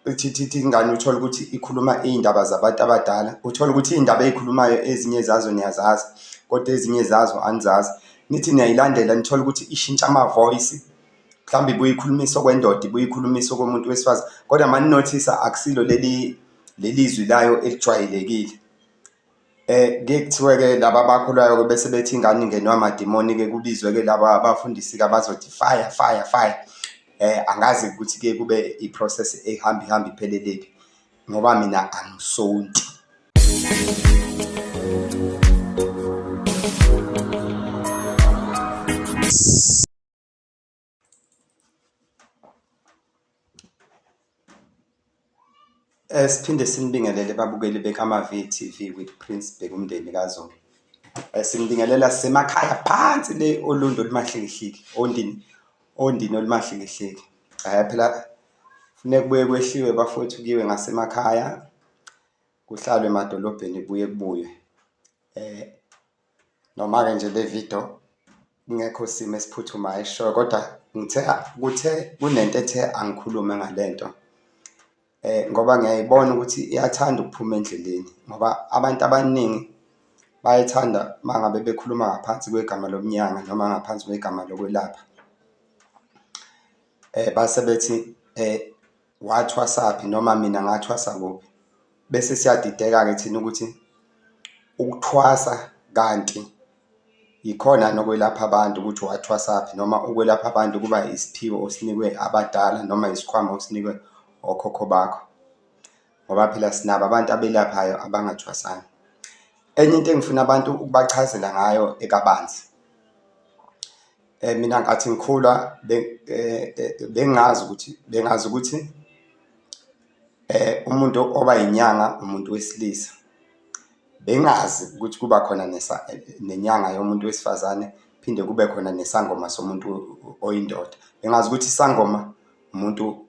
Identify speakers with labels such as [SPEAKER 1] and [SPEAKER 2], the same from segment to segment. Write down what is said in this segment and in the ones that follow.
[SPEAKER 1] Ithi thi ingane uthole ukuthi ikhuluma iy'ndaba zabantu abadala, uthole ukuthi iy'ndaba ey'khulumayo ezinye zazo niyazazi kodwa ezinye zazo anizazi. Nithi niyayilandela nithole ukuthi ishintsha ama-voice, mhlawumbe ibuye ikhulumise okwendoda, ibuye ikhulumise okomuntu wesifazane kodwa uma ninothisa akusilo leli leli zwi layo elijwayelekile. Kuye kuthiwe-ke laba abakholwayo-ke bese bethi ingane ingenwe amadimoni-ke kubizwe-ke laba abafundisi-ke abazothi fire fire fire. Angazi ukuthi kuye kube i-process ehamba ihambe iphelelephi ngoba mina angisonti. Siphinde sinibingelele babukeli beKamavi TV with Prince Bhekumndeni kaZulu. Sinibingelela sisemakhaya phansi le Olundi olumahlikihliki, Ondini, Ondini olumahlikihliki. Phela kufuneka kubuye kwehliwe bafowethu kuyiwe ngasemakhaya, kuhlalwe emadolobheni kubuye kubuywe. Noma-ke nje le video kungekho simo esiphuthumayo esishoyo kodwa ngithe kuthe kunento ethe angikhulume ngale nto ngoba ngiyayibona ukuthi iyathanda ukuphuma endleleni ngoba abantu abaningi bayethanda uma ngabe bekhuluma ngaphansi kwegama lomnyanga noma ngaphansi kwegama lokwelapha. Base bethi wathwasaphi noma mina ngathwasa kuphi, bese siyadideka-ke thina ukuthi ukuthwasa kanti yikhona nokwelapha abantu ukuthi wathwasaphi noma ukwelapha abantu kuba isiphiwo osinikwe abadala noma isikhwama osinikwe okhokho bakho, ngoba phela sinabo abantu abelaphayo abangathwasanga. Enye into engifuna abantu ukubachazela ngayo ekabanzi, mina nkathi ngikhula bengingazi ukuthi bengazi ukuthi umuntu oba inyanga umuntu wesilisa. Bengingazi ukuthi kuba khona nenyanga yomuntu wesifazane, kuphinde kube khona nesangoma somuntu oyindoda. Bengazi ukuthi isangoma umuntu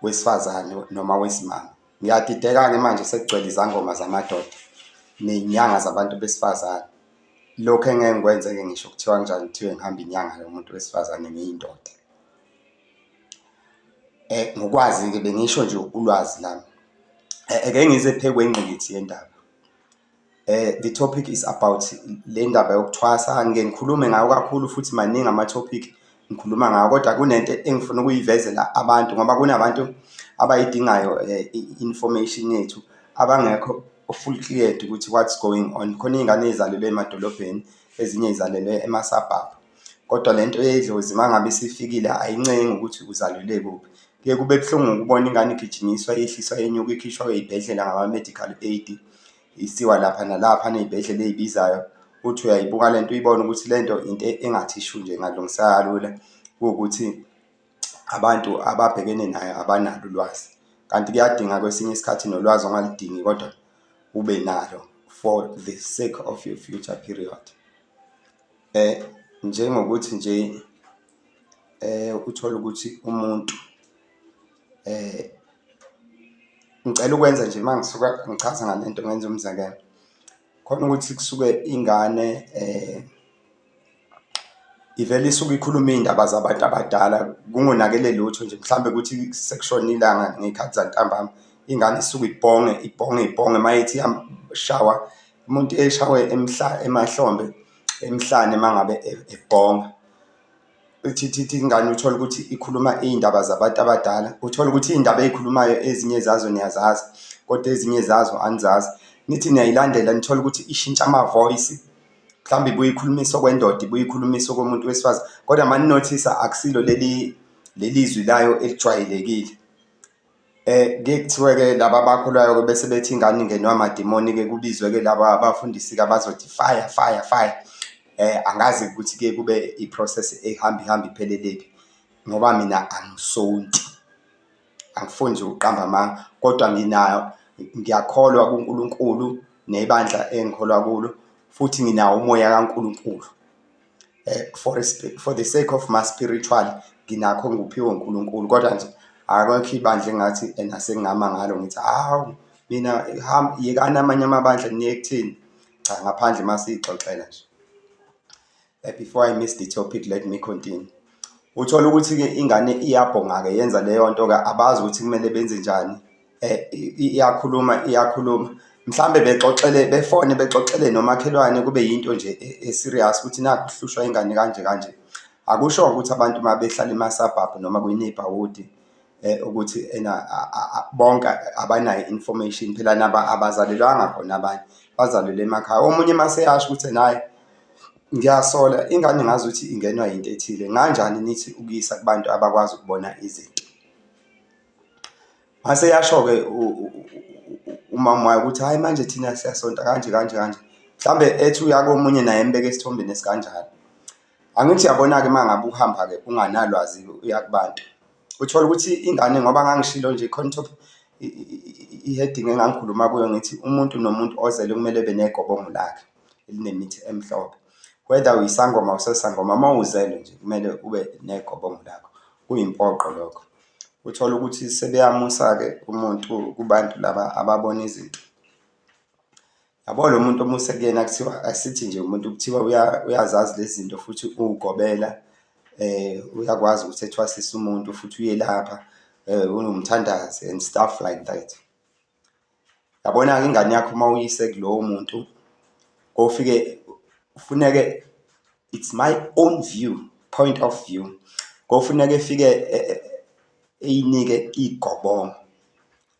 [SPEAKER 1] wesifazane noma wesimame. Ngiyadideka-ke manje sekugcwele izangoma zamadoda ney'nyanga zabantu besifazane. Lokhu engeke ngikwenze-ke ngisho kuthiwa kanjani kuthiwe ngihamba inyanga yomuntu wesifazane ngiyindoda. Ngokwazi-ke bengisho nje ulwazi lami. Ake ngize phezu kwengqikithi yendaba. The topic is about le ndaba yokuthwasa, ngike ngikhulume ngayo kakhulu futhi maningi ama-topic ngikhuluma ngawo kodwa kunento engifuna ukuyivezela abantu ngoba kunabantu abayidingayo i-information yethu abangekho full cleared ukuthi what's going on. Khona iy'ngane ey'zalelwe emadolobheni, ezinye y'zalelwe emasabhabhu. Kodwa le nto yedlozi uma ngabe isifikile ayincengi ukuthi uzalelwe kuphi. Kuye kube buhlungu ukubona ingane igijinyiswa yehliswa yenyuka ikhishwa ey'bhedlela ngama-medical aid, isiwa lapha nalapha ney'bhedlela ey'bizayo. Uthi uyayibuka le nto uyibone ukuthi le nto into engathi shu nje ingalungiseka kalula, kuwukuthi abantu ababhekene nayo abanalo ulwazi. Kanti kuyadinga kwesinye isikhathi nolwazi ongaludingi kodwa ube nalo for the sake of your future period. Njengokuthi nje uthole ukuthi umuntu ngicela ukwenza nje uma ngisuka ngichaza ngale nto ngenze umzekelo. Khona ukuthi kusuke ingane ivele isuke ikhulume iy'ndaba zabantu abadala kungonakele lutho nje mhlawumbe kuthi sekushone ilanga ngey'khathi zantambama, ingane isuke ibhonge ibhonge ibhonge uma ithi iyashawa umuntu eshawe emahlombe emhlane uma ngabe ebhonga. Ithi ithi ingane uthole ukuthi ikhuluma iy'ndaba zabantu abadala, uthole ukuthi iy'ndaba ey'khulumayo ezinye zazo niyazazi kodwa ezinye zazo anizazi. Nithi niyayilandela nithole ukuthi ishintsha ama-voice, mhlawumbe ibuye ikhulumise okwendoda, ibuye ikhulumise okomuntu wesifazane kodwa uma ninothisa akusilo leli leli zwi layo elijwayelekile. Kuye kuthiwe-ke laba abakholwayo-ke bese bethi ingane ingenwe amadimoni-ke kubizwe-ke laba abafundisi-ke abazothi fire fire fire. Angazi ukuthi kuye kube i-process ehamba ihambe iphelelephi ngoba mina angisonti, angifuni nje ukuqamba amanga kodwa nginayo ngiyakholwa kuNkulunkulu nebandla engikholwa kulo futhi nginawo umoya kaNkulunkulu. For for the sake of my spiritual nginakho ngikuphiwe uNkulunkulu kodwa nje akekho ibandla engathi ena sengingama ngalo ngithi hawu mina yekani amanye amabandla niye kuthini. Cha, ngaphandle uma siy'xoxela nje. Before I miss the topic, let me continue. Uthole ukuthi-ke ingane iyabhonga-ke yenza leyo nto-ke abazi ukuthi kumele benze njani. Iyakhuluma iyakhuluma, mhlawumbe bexoxele befone bexoxele nomakhelwane kube yinto nje e-serious ukuthi nakhu kuhlushwa ingane kanje kanje. Akusho-ke ukuthi abantu uma behlala emasabhabhu noma kwi-neighbourhood ukuthi ena bonke abanayo i-information phela nabo abazalelwanga khona abanye, bazalelwe emakhaya. Omunye mase eyasho ukuthi ena hhayi ngiyasola ingane ngazuthi ingenwa into ethile, kunganjani nithi ukuyisa kubantu abakwazi ukubona izinto. Mase eyasho-ke umama wayo ukuthi hhayi manje thina siyasonta kanje kanje kanje, mhlawumbe ethi uya komunye naye embeke esithombeni esikanjalo. Angithi uyabona-ke uma ngabe uhamba-ke unganalwazi-ke uya kubantu, uthole ukuthi ingane ngoba ngangishilo nje khona i-heading engangikhuluma kuyo ngithi umuntu nomuntu ozele kumele ebe negobongo lakhe elinemithi emhlophe. Whether uyisangoma awusesangoma, uma uzele nje kumele ube negobongo lakho, kuyimpoqo lokho. Uthole ukuthi sebeyamusa-ke umuntu kubantu laba ababona izinto. Yabo lo muntu omuse kuyena kuthiwa asithi nje umuntu kuthiwa uyazazi lezi zinto futhi uwugobela uyakwazi ukuthi ethwasise umuntu futhi uyelapha uwumthandazi and stuff like that. Yabona-ke ingane yakho uma uyise kulowo muntu kofike kufuneke, it's my own view, point of view, kofuneke efike eyinike igobongo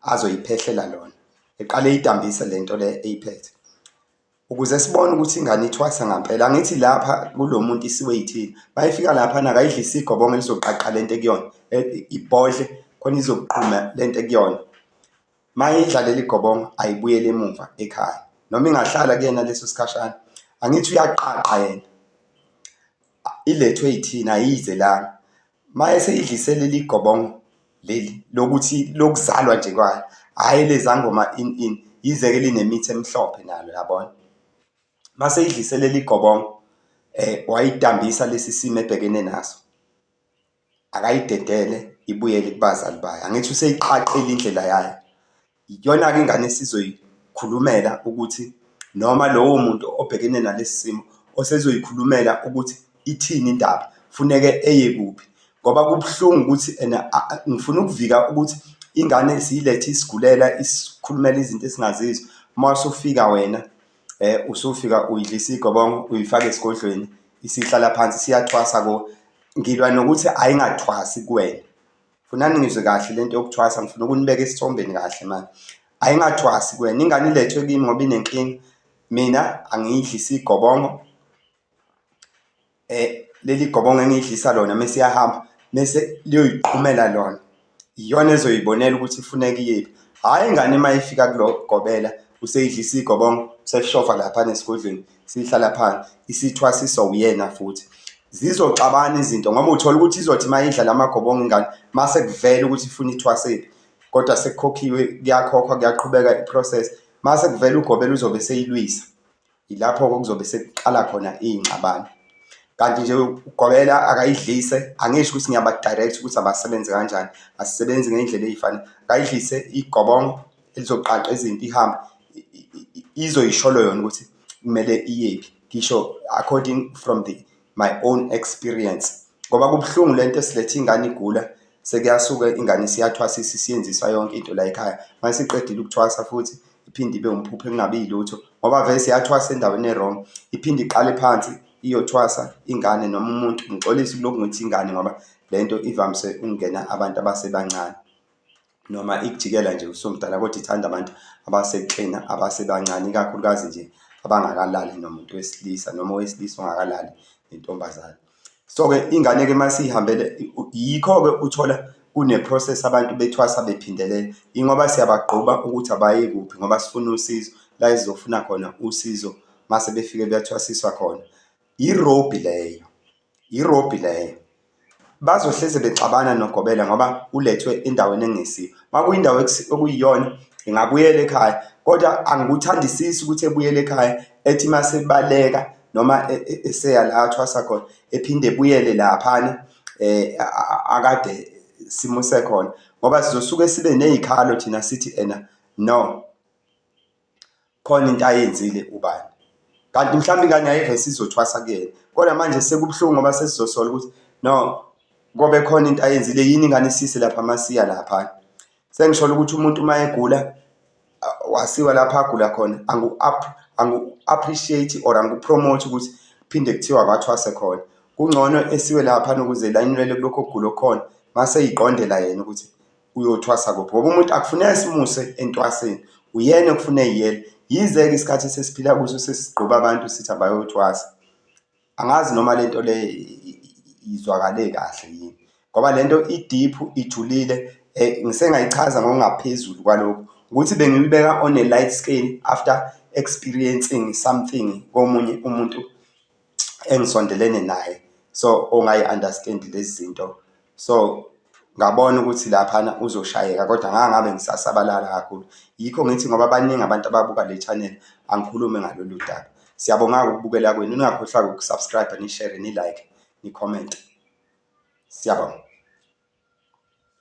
[SPEAKER 1] azoyiphehlela lona, eqale eyidambise le nto le eyiphethe. Ukuze sibone ukuthi ingane ithwasa ngampela. Angithi lapha kulo muntu isiwe yithina, mayifika laphana akayidlise igobongo elizoqaqa lento ekuyona, ibhodle khona izoqhuma lento ekuyona. Mayidla leli gobongo ayibuyele emuva ekhaya noma ingahlala kuyena leso sikhashana. Angithi uyaqaqa yena, ilethwe yithina ayizelanga. Mayeseyidlise leli gobongo leli lokuthi lokuzalwa nje kwayo, hhayi elezangoma ini ini, yize-ke linemithi emhlophe nalo yabona. Maseyidlise leli gobongo wayidambisa lesi simo ebhekene naso, akayidedele ibuyele kubazali bayo. Angithi useyiqaqile indlela yayo. Iyona-ke ingane esizoyikhulumela ukuthi noma lowo muntu obhekene nalesi simo osezoyikhulumela ukuthi ithini indaba, funeke eye kuphi ngoba kubuhlungu ukuthi ena ngifuna ukuvika ukuthi ingane siyilethe isigulela isikhulumela izinto esingazizwa, uma usufika wena usufika uyidlisa igobongo uyifaka esigodlweni isihlala phansi isiyathwasa kuwe. Ngilwa nokuthi ayingathwasi kuwena. Funani ngizwe kahle lento yokuthwasa, ngifuna ukunibeka esithombeni kahle manje. Ayingathwasi kuwena, ingane ilethwe kimi ngoba inenkinga, mina angiyidlisi igobongo. Leli gobongo engiyidlisa lona mese iyahamba mese liyoyiqhumela lona, iyona ezoyibonela ukuthi ifuneka iyephi. Hhayi ingane uma ifika kulo gobela useyidlisa igobongo, useshova laphana esigodlweni sihlala phansi isithwasiswa uyena futhi. Zizoxabana izinto ngoba uthola ukuthi izothi uma idla la magobongo ingane mase kuvela ukuthi ifuna ithwasephi kodwa sekukhokhiwe kuyakhokhwa kuyaqhubeka i-process mase kuvela ugobela uzobe eseyilwisa. Yilapho-ke okuzobe sekuqala khona iy'ngxabano. Kanti nje ugobela akayidlise, angisho ukuthi ngiyaba-direct ukuthi abasebenze kanjani, asisebenzi ngey'ndlela ey'fanayo. Akayidlise igobongo elizoqaqa izinto ihambe izoyisholo yona ukuthi kumele iyephi, ngisho according from the my own experience. Ngoba kubuhlungu lento esilethe ingane igula sekuyasuka ingane isiyathwasisa isiyenziswa yonke into la ekhaya, uma isiqedile ukuthwasa futhi iphinde ibe umphuphe kungabi yilutho ngoba vele seyathwasa endaweni e-wrong. Iphinde iqale phansi iyothwasa ingane noma umuntu, ngixolise ukulokhu ngithi ingane ngoba le nto ivamise ukungena abantu abasebancane. Noma ikujikela nje usumdala kodwa ithanda abantu abaseklina abasebancane, ikakhulukazi nje abangakalali nomuntu wesilisa noma owesilisa ongakalali nentombazane. So-ke ingane-ke uma isihambele, yikho-ke uthola kune-process abantu bethwasa bephindelela, yingoba siyabagquba ukuthi abaye kuphi ngoba sifuna usizo la ezizofuna khona usizo mase befike bethwasiswa khona. Irobhi leyo, irobhi leyo. Bazohleze bexabana nogobela ngoba ulethwe endaweni engesiyo. Uma kuyindawo okuyiyona engabuyela ekhaya kodwa angikuthandisisi ukuthi ebuyele ekhaya ethi uma sebaleka noma e, e, eseya la athwasa khona ephinde ebuyele laphana akade simuse khona ngoba sizosuke sibe ney'khalo thina sithi ena no. Khona into ayenzile ubani. Kanti mhlawumbe ingane yayivese izothwasa kuyena, kodwa manje sekubuhlungu ngoba sesizosola ukuthi no, Kobe khona into ayenzile yini ingane isise lapha masiya laphana. Sengisholo ukuthi umuntu uma egula wasiwa lapho agula khona, angiku-appreciate or angiku-promote ukuthi kuphinde kuthiwe akathwase khona. Kungcono esiwe laphana ukuze elanyulelwe kulokho kugula okukhona, mase ey'qondela yena ukuthi uyothwasa kuphi. Ngoba umuntu akufuneki simuse entwaseni, uyena okufuneka eyiyele. Yize-ke isikhathi esesiphila kuso sesigquba abantu sithi abayothwasa. Angazi noma le nto le izwakale kahle yini, ngoba le nto i-deep, ijulile, ngisengayichaza ngokungaphezulu kwalokhu. Ukuthi bengiyibeka on a light scale after experiencing something komunye umuntu engisondelene naye, so ongayi-understand-i lezi zinto. So ngabona ukuthi laphana uzoshayeka kodwa ngeke ngabe ngisasabalala kakhulu. Yikho ngithi ngoba baningi abantu ababuka le channel, angikhulume ngalolu daba. Siyabonga-ke ukubukela kwenu, ningakhohlwa-ke uku-subscribe-a, ni-share-re, ni-like, ni-comment-e. Siyabonga.